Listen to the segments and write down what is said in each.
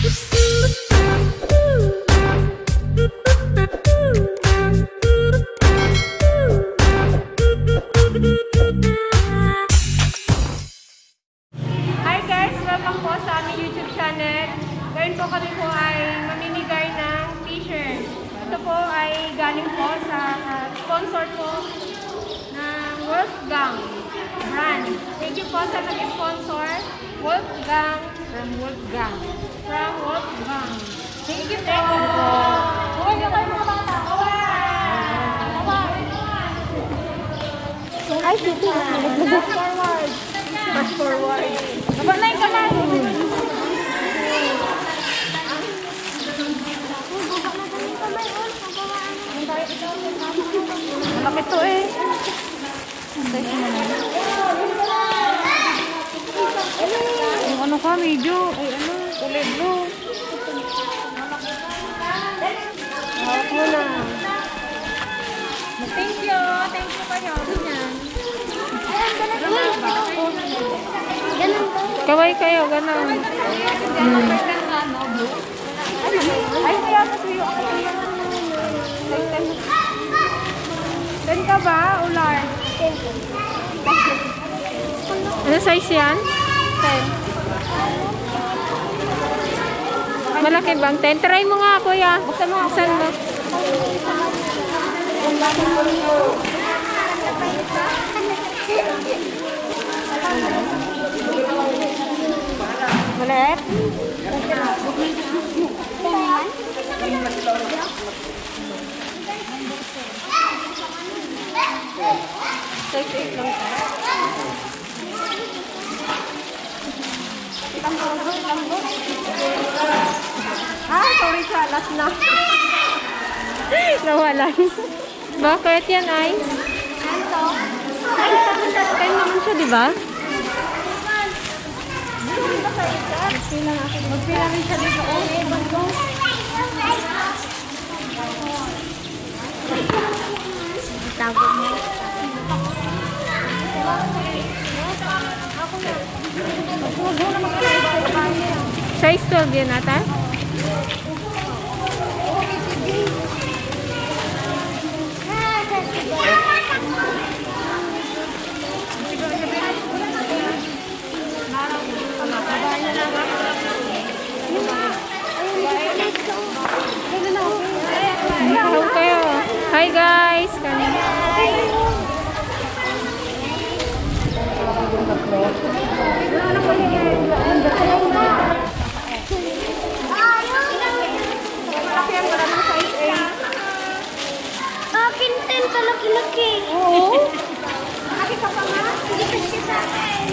Hi guys! Welcome po sa aming YouTube channel. Ngayon po kami po ay mamimigay ng t-shirt. Ito po ay galing po sa sponsor po ng Wolfgang brand. Thank you po sa nag-sponsor. Wolfgang. Thank you po. Huwag niyo kayo mga bata. Ay, sige. Fast forward. Nabanay ka na. Malaki to eh. Yung ano ka, medyo. Ay ano, kulay blue. Hawak mo na. Thank you. Thank you kayo. Ganyan. Kaway kayo, gano'n. Ay, kaya sa tuyo ako. 10 ka ba, Ular? 10. Ano size yan? 10. Malaki bang 10? Try mo nga, kuya. Buksan mo. Malit? Size 8 lang ka. Sorry siya. Last na. Nawalan. Bakit yan ay? Kain naman siya, di ba? Magpila rin siya dito. Tago mo. Size 12 yan ata? Hello kayo. Hi guys. Akin 10 kalaki-laki. Oo. Laki ka pa nga? Hindi kasi sa akin.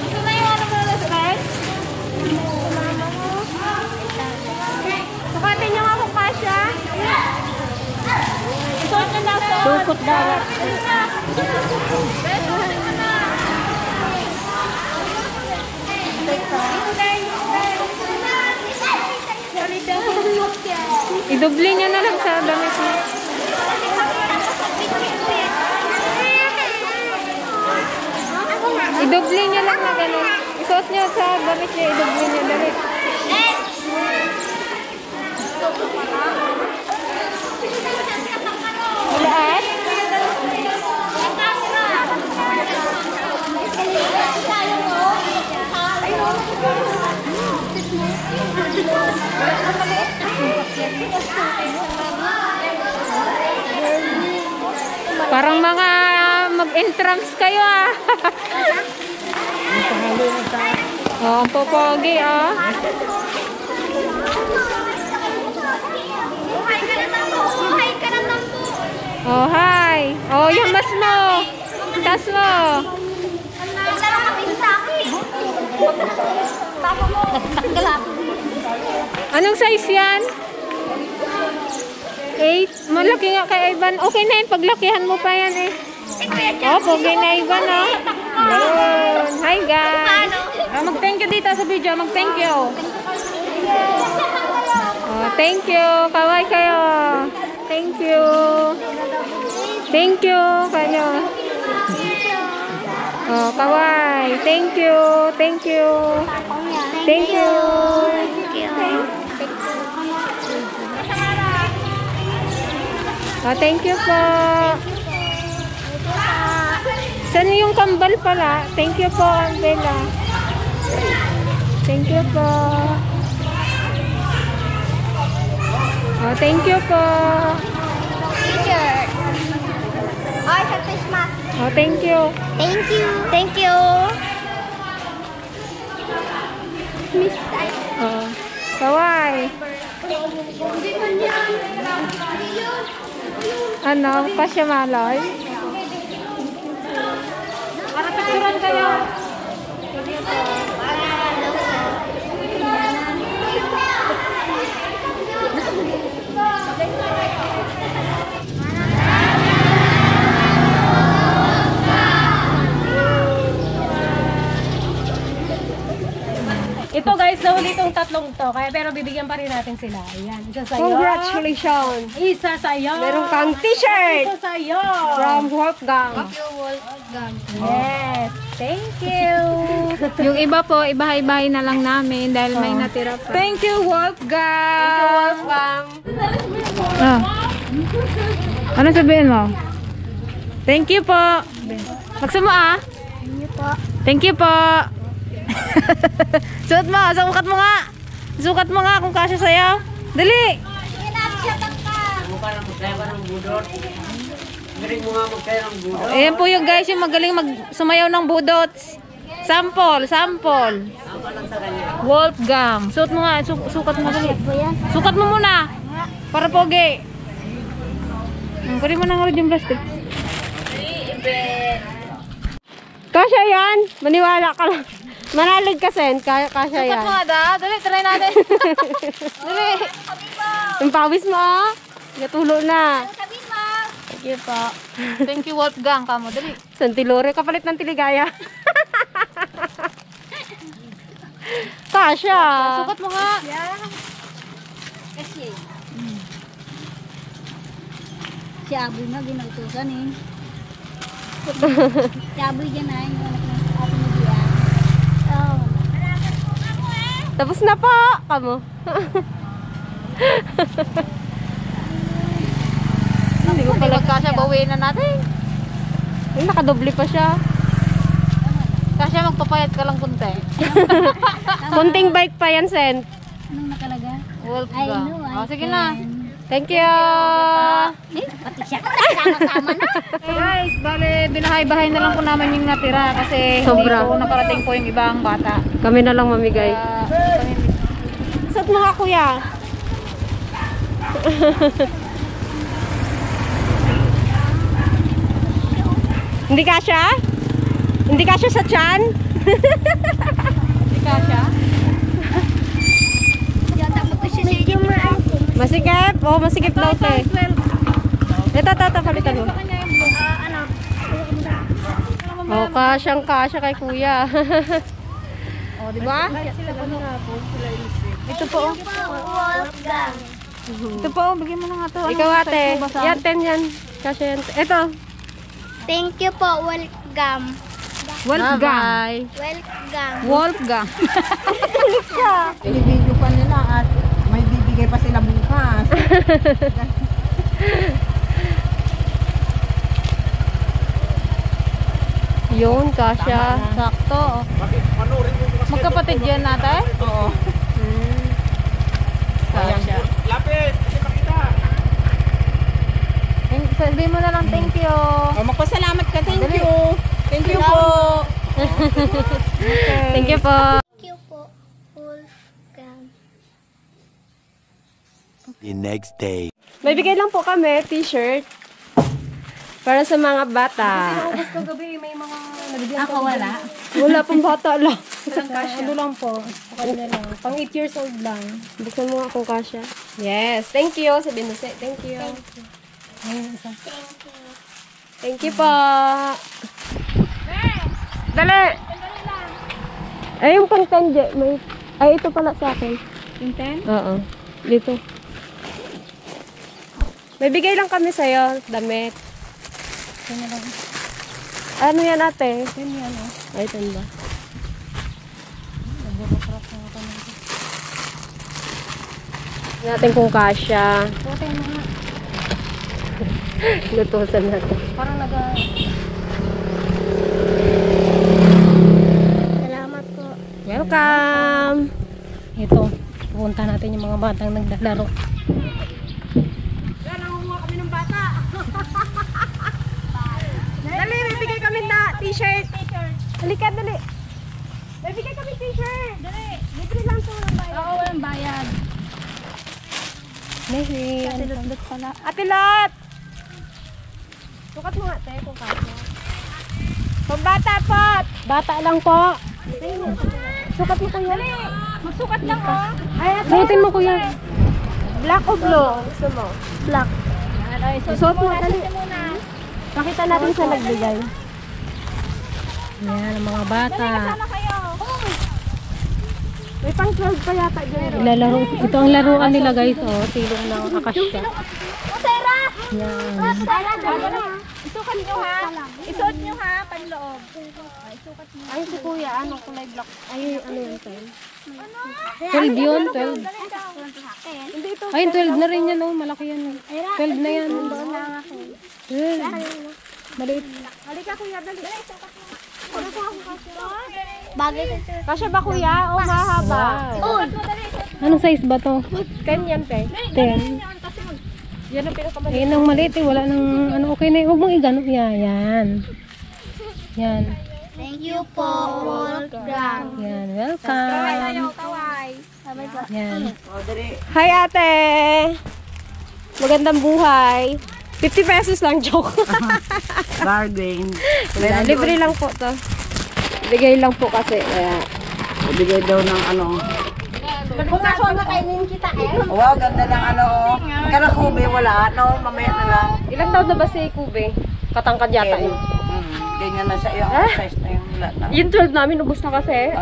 Ito na yung ano mo na stress? Sukatin niyo nga kung kasya. Suot na daw. Dukot darat. Idoble niya na lang sa damit niya. Idoble niya lang na gano'n. Isuot niya sa damit niya, idoble niya damit. Lahat? Parang mga mag-entrance kayo ah. Oh, popogi ah. Oh, hi. Oh, yung mas mo. Tas mo. Anong size yan? 8. Malaki nga kay Ivan. Okay na yun. Paglakihan mo pa yan eh. Oh, pogi na Ivan oh. Yun. Hi guys. Mag-thank you dito sa video. Mag-thank you. Oh, thank you. Kaway kayo. Thank you. Thank you kayo. Oh, kaway. Thank you. Thank you. Thank you. Thank you. Oh, thank you po. Saan yung kambal pala? Thank you po, Bella. Thank you po. Oh, thank you po. Teacher. Ay, sa Christmas. Oh, thank you. Thank you. Thank you. Miss Tay. Oh. Kawai. Ano? Pasya malay? Para picturean kayo. Ito guys, nahuli itong tatlong to. Kaya pero bibigyan pa rin natin sila. Ayan, isa sa'yo. Congratulations! Isa sa'yo. Meron kang t-shirt Isa sa'yo. from Wolfgang. Yes. Thank you. Yung iba po, ibahay-bahay na lang namin dahil may natira pa. Thank you, Wolfgang! Ah. Ano sabihin mo? Thank you po. Magsa mo ah. Thank you po. Thank you po. Sukat mo nga. Sukat mo nga kung kasya sa'yo. Dali. Ayan po yung guys, yung magaling sumayaw ng budot. Sample. Wolfgang. Sukat mo nga. Sukat mo dali. Sukat mo muna. Para pogi. Kunin mo na nga rin yung plastic. Kasya yan! Maniwala ka lang. Manalig ka, Sen. Kasya yan. Sukat mo nga da. Dali, try natin. Dali. Yung pawis mo, ah. Natulo na. Thank you po. Thank you, Wolfgang. Kamo, dali. Santilore, kapalit ng tiligaya. Kasya. Sukat mo nga. Kasi. Si Aboy na ginautusan eh. Si Aboy dyan na yung anak ng ate mo diyan. Oh. Tapos na po. Kamo. Hindi ko pala kasya, bawiin na natin. Ay, nakadoble pa siya. Kasya, magpapayat ka lang kunti. Kunting bike pa yan, Sen. Anong nakalaga? Wolfgang. Oh, sige na. Thank you. Pati siya. Sama-sama na. Guys, bale, binahay-bahay na lang po namin yung natira kasi Sobra. hindi po nakarating po yung ibang bata. Kami na lang mamigay. Kami Sat mo nga, kuya. Hindi kasya? Hindi kasya sa tiyan? Hindi kasya. Yata mo ko siya sa inyo. Masikip? Oo, masikip daw ito eh. Ito, palitan mo. Ano? Oo, kasyang kasya kay kuya. O, di ba? Ito po. Wolfgang. Ito po, bigyan mo na nga to. Ano, Ikaw ate. size mo ba sa- Yan, 10 yan. Kasya yan. Ito. Thank you po, Wolfgang. Wolfgang. Bye-bye. Wolfgang. Wolfgang. Binibidyo pa nila at may bibigay pa sila bukas. Yun, kasya. Sakto. Magkapatid yan natin? Oo. Kasya. Sabihin mo na lang thank you. Oh, magpasalamat ka. Thank you. Thank you po. Thank you po. Thank you po, Wolfgang. The next day. May bigay lang po kami, t-shirt. Para sa mga bata. Kagabi may mga Ako wala. Wala pong bata lang. ano lang po. Ano lang. Pang 8 years old lang. Buksan mo nga kung kasya. Yes, thank you. Sabihin mo, thank you. Thank you po. Dali! Ay, yung pang 10, may... Ay, ito pala sa akin. Yung 10? Oo. Dito. May bigay lang kami sa'yo, damit. Ano yan ate? Yun yan o. Ay, ito ba? Natin kung kasya. Lutusan natin. Parang Salamat po. Welcome! Ito, pupunta natin yung mga batang naglalaro. Dali, bibigay kami na t-shirt. Halika, dali. Bibigay kami t-shirt. Dali. Libre lang po ng bayad. Oo, walang bayad. Nehi, Kasi dudot pala. Ate Lot! Sukat mo nga, te, kung kasya. Pambata po! bata lang po. Sukat mo kayo. Dali. Magsukat lang, oh. Ay, ate. Suotin mo kuya. Black o blue? Gusto mo? Black. Suot mo, dali. Pakita natin sa nagbigay. Yan, ang mga bata. May pang 12 pa yata dyan. Ilalaro. Ito ang laruan nila guys. Oh, silong ng akasya. Sarah! Yan. Sarah! Isukat nyo ha. Isuot nyo ha, panloob. Ay, si kuya, anong kulay black? Ay, ano yun, pen? 12 yun, 12. Ay, 12 na rin yan. Oh, malaki yan. 12 na yan. 12. Maliit. Halika kuya, dali. Bagay sa Kasya ba kuya? O mahaba? Wow. Anong size ba to? Ganyan, pe. 10. Yan ang pinakamali. Ayun ang maliit eh. Wala nang ano. Okay na. Huwag mong igano. Yan. Yan. Thank you po, Wolfgang. Yan. Welcome. Kaway. Yan. Hi ate! Magandang buhay. 50 pesos lang, joke. Bargain. Libre lang po to. Bigay lang po kasi. Kaya. Ibigay daw ng ano. Kung aso na kainin kita eh. Wow, ganda ng ano. Karakubi, wala. No, mamaya na lang. Ilang taon na ba si Kube? Katangkad yata yun. Ganyan na siya yung size na yung lahat na. Yung 12 namin, ubos na kasi.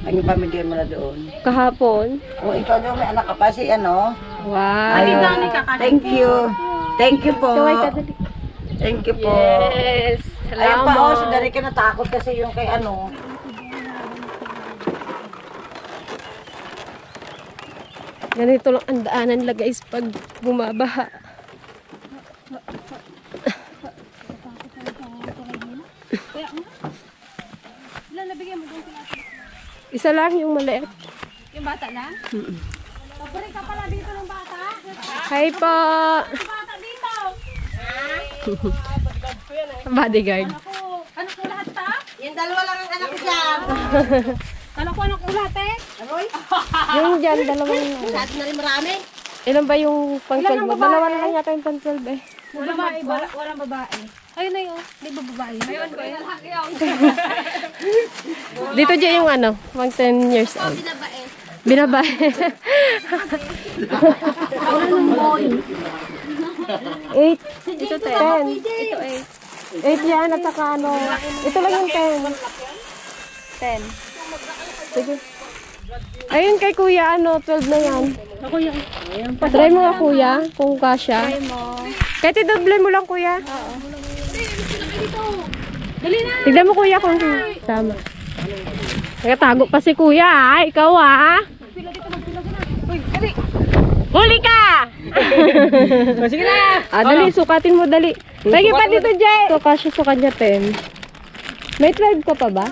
Ang pamilya mo na doon. Kahapon. O, ikaw daw may anak ka pa si ano. Wow. Ayun. Thank you. Thank you po. Kaway ka dali. Thank you po. Yes. Ayun pa, oh, si Salamat. Dari ka natakot kasi yung kay ano. Ganito lang ang daanan nila guys pag bumabaha. Isa lang yung maliit. Yung bata lang? Paborin ka pala dito ng bata? Hi po! Bata dito! Bodyguard. Ano ko lahat ta? Yung dalawa lang ang anak ko dyan. Ano ko lahat eh? Yung dyan, dalawang... Lahat na rin marami. Ilan ba yung pang-12 mo? Dalawa na lang yata yung pang-12 eh. Walang babae. Ayun na yun. Di ba babae? Ayun ko yun. Dito dyan yung ano, mag 10 years old. Binabae. Binabae. Eight. Ito 10. Ito eh. 8 yan at saka ano. Ito lang yung 10. 10. Sige. Ayun kay kuya, ano, 12 na yan. Ako yan. Try mo nga kuya, kung kasya. Try mo. Kahit i-double mo lang kuya. Oo. Dali na! Tignan mo kuya kung tama. Nagatago pa si kuya ha. Ikaw ha. Uy, dali! Huli ka! Sige na! Dali, sukatin mo dali. Lagi pa dito, Jay. So, kasya sa kanya 10. May 12 ka pa ba?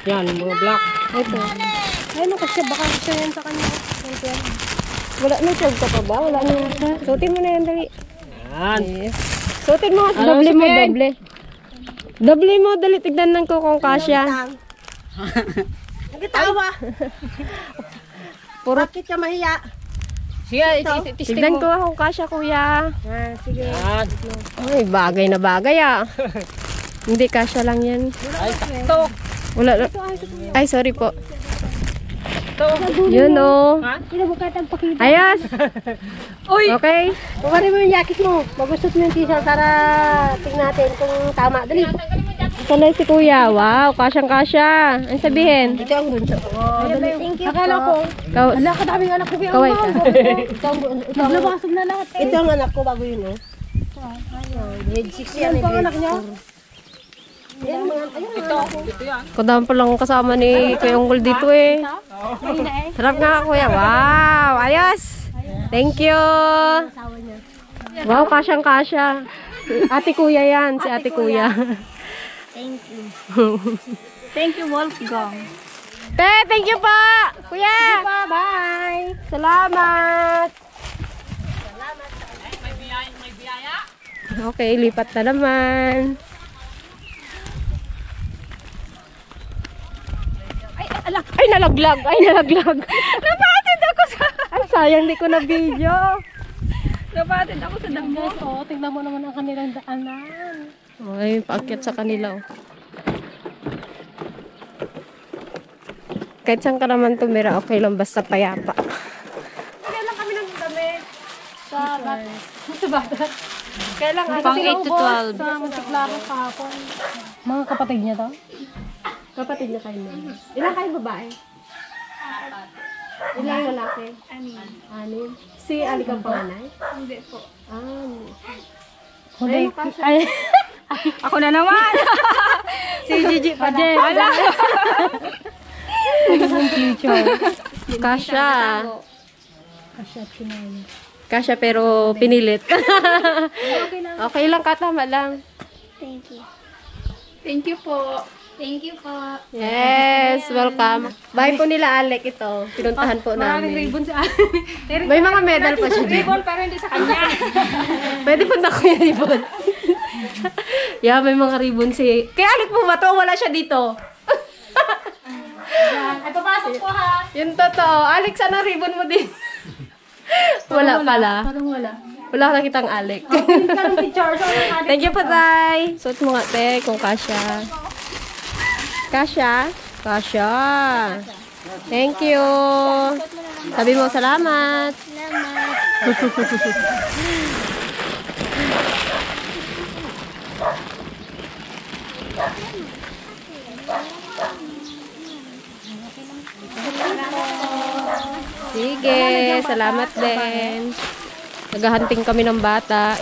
Yan, mga black. Ito. Ay, ano kasi baka siya yan sa kanya. Wala na 12 ka pa ba? Wala na. Suotin mo na yan, dali. Yan. Yes. Suotin mo. Doble mo, doble. Doble mo, dali. Tignan lang ko kung kasya. Nagkatawa. Puro. Bakit ka mahiya? Sige, Tignan ko kung kasya, kuya. Sige. Yan. Ay, bagay na bagay ah. Hindi, kasya lang yan. Ay, sakto. Wala. Ay, sorry po. Yun o. Pinabukatan pakita. Ayos. Uy! Okay. Kumarin mo yung jacket mo. Magusot mo yung t-shirt para tingnan natin kung tama. Dali. Ito na si kuya. Wow, kasyang-kasya. Ano sabihin? Ito ang bunso ko. Thank you. Akala ko. Wala ka daming anak ko. Kaway ka. Naglabasog na lahat eh. Ito ang anak ko bago yun, oh. Grade 6 yan. Ito ang anak niya. Kadami pa lang kasama ni Kuya Ungol dito eh. Sarap nga kuya. Wow, ayos. Thank you. Wow, kasyang-kasya. Ate kuya yan, si ate kuya. Thank you. Thank you, Wolfgang. Thank you po. Kuya. Bye. Salamat. Okay, lipat na naman. Ay, nalaglag. Napatid ako sa... Ay, sayang di ko na video. Napatid ako sa damo. Oo, tingnan mo naman ang kanilang daanan. Ay, paakyat sa kanila. Oh. Kahit saan ka naman tumira, okay lang basta payapa. Kaya lang kami ng damit. Sa bata. Kaya lang Pang 8 to 12. Sa Monteklaro kahapon. Mga kapatid niya to? kapatid niya kayo nun. Ilan kayo babae? Ilan lalaki? Anim. Si Ali kang panganay? Hindi po. Hindi. Ay, Ako na naman! si Gigi pa din. Wala. Future. Kasha. Kasya chinay. Kasha pero pinilit. Okay lang, katama lang. Thank you. Thank you po. Thank you po. Yes, welcome. Bye po nila Alec ito. Pinuntahan po Maraming namin. ribbon sa May mga medal pa siya. ribbon pero hindi sa kanya. Pwede punta ko yung ribbon. Yeah, may mga ribbon si... Kaya Alec po ba to? Wala siya dito. Ay, papasok po ha. Yun totoo. Alex, anong ribbon mo din? Wala pala. Parang wala. Wala ka nakitang Alec. Karang picture. So, Thank you po, Tay. Suot mo nga, te, kung kasya. Kasya? Kasya. Thank you. Sabi mo, salamat. Sige, salamat din. Naghahunting kami ng bata.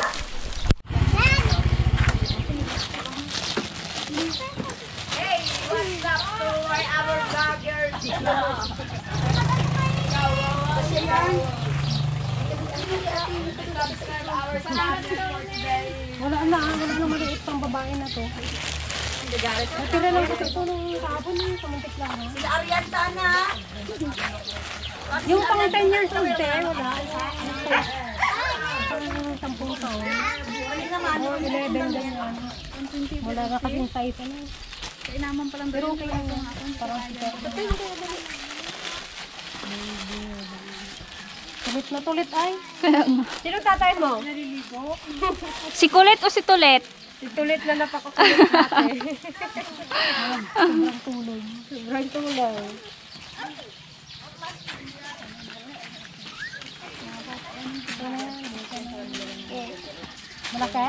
wala na maliit pang babae na to. Natira lang kasi ito nung kahapon yung pamuntik lang ha. Sila Arianta na. Yung pang 10 years old wala. Pang 10 taon. Oh, 11 din yan. Wala na kasing size ano. Kainaman palang pero okay lang kung ako. Parang tulit na tulit ay. Sino tatay mo? Si Kulit o si Tulit? Tulit na napakakulit natin. Sobrang tulog. Sobrang tulog. Malaki?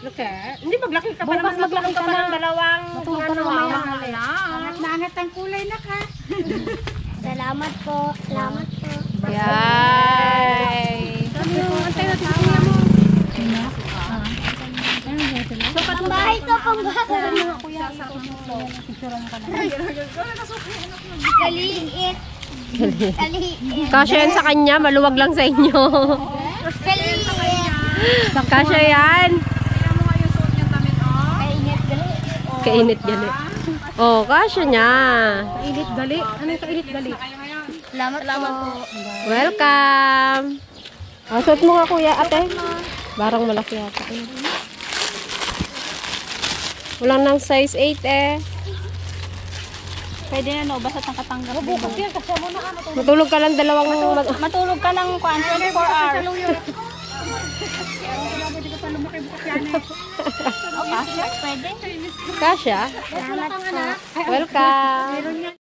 Laki? Hindi, maglaki ka pa Bukas naman. maglaki ka na. Dalawang Matulog ka na mamaya. Angat na angat ang kulay na ka. Salamat po. Salamat po. Yay! Pambahay ko, pambahay. Kaliit. Kaliit. Kasya yan sa kanya, maluwag lang sa inyo. Kaliit. Kasya yan. Kainit gali. Kainit gali. Oh, kasya niya. Kainit gali? Ano yung kainit gali? Salamat po. Welcome. Suot mo nga kuya, ate. Barang malaki yata. Walang ng size 8 eh. Pwede na no, basta ang katanggap. Bukas yan, kasya mo na ano to. Matulog ka lang dalawang... Matulog ka ng 24 hours. Okay, pwede. Kasya? Salamat po. Welcome.